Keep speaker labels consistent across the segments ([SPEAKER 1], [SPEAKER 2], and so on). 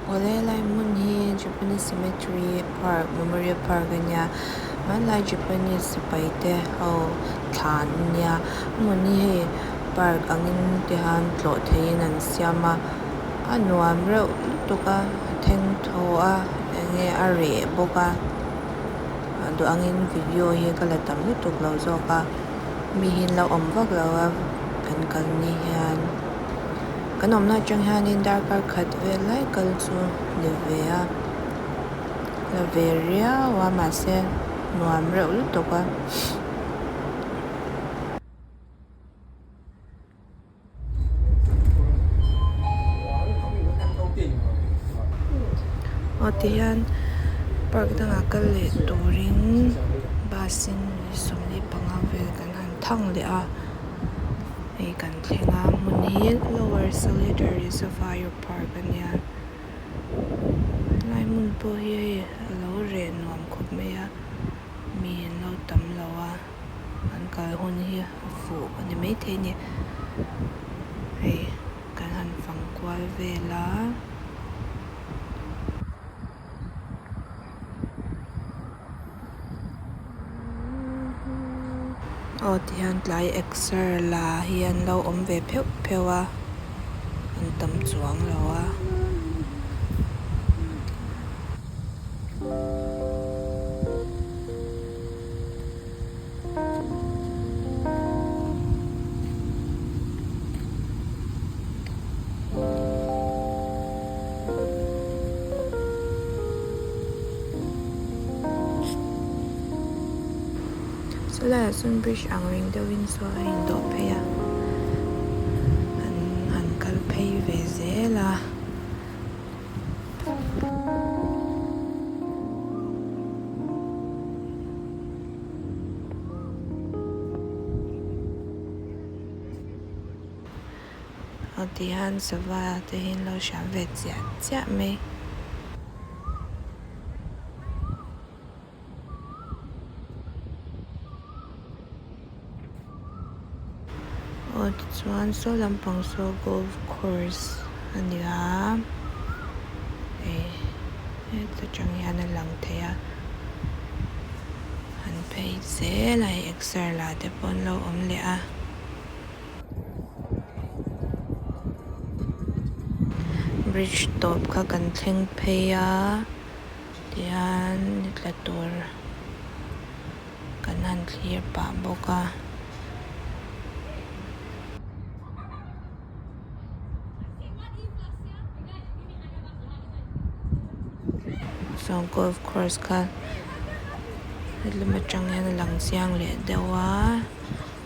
[SPEAKER 1] Awle helai hmun hi Japanese cemetery park memorial park a nia hmanlai japanese sipai te ho thlan a nia a hmun hi hei park angin tihian tlawh theihin an siam a a nuam reuh lutuk a a thengthaw a enge a reh bawk a duh angin video hi ka la tam lutuk lo zawk a mi hi an lo awm vak lo a kan kal ni hian. Kan awmna atang hianin darkar khat vel lai kal chu ni ve a la ve riau a mahse nuam reuh lutuk a. Aw tihian park dangah kal leh turin bus in 45 vel kan han thang leh a. Hei kan thleng a hmun hi lower seletar reservoir park a nia helai hmun pawh hi hei a lo reh nuam khawp mai a mi an lo tam lo a an kal hun hi a fuh a ni maithei a ni hei kan han fang kual vel a. Aw tihian tlai exer la hi an lo awm ve pheuh pheuh a an tam chuang lo a. Chulaiah chuan bridge ang reng deuhin saw a indawh phei a an han kal phei ve zel a. Aw tihian sava te hi an lo hriam ve chiah chiah mai. Aw tichuan saw lampang saw golf course a ni a hei heta tang hian a lang thei a an phei zel a hei exer la te pawh an lo awm leh a. Bridge tawp kha kan thleng phei a tihian ni tla tur kan han thlir pah bawk a. Saw golf course kha hetlum atang hian a lang chiang leh deuh a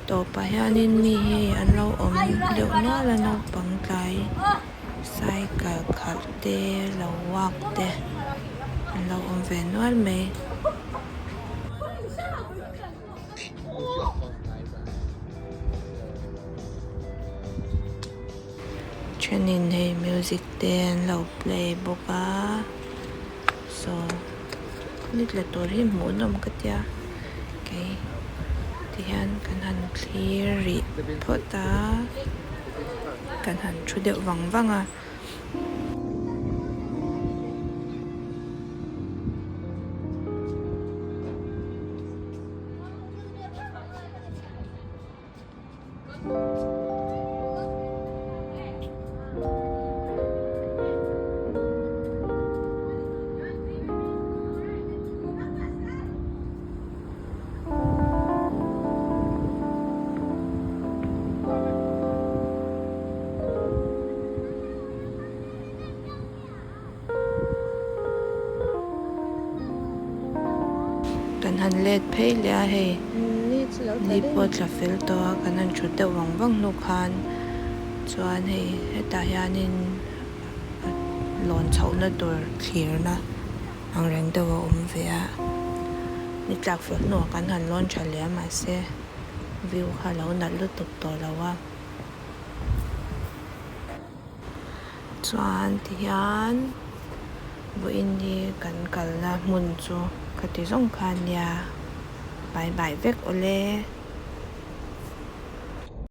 [SPEAKER 1] tawpah hianin mi hi an lo awm deuh nual a naupang tlai cycle khalh te lo walk te an lo awm ve nual mai. Thenin hei music te an lo play bawk a saw ni tla tur hi hmuhnawm ka tia kei tihian kan han thlir rih phawt a kan han thu deuh vang vang a. Kan han let phei leh a hei ni pawh tla fel tawh a kan han thut deuh vang vang hnu khan chuan hei hetah hianin lawn chhohna tur thlirna ang reng deuh a awm ve a ni tlak fel hnuah kan han lawn tha leh a mahse view kha a lo nalh lutuk tawh lo a. Chuan tihian vawiin hi kan kalna hmun chu khati zawng kha ania bye bye vek awle.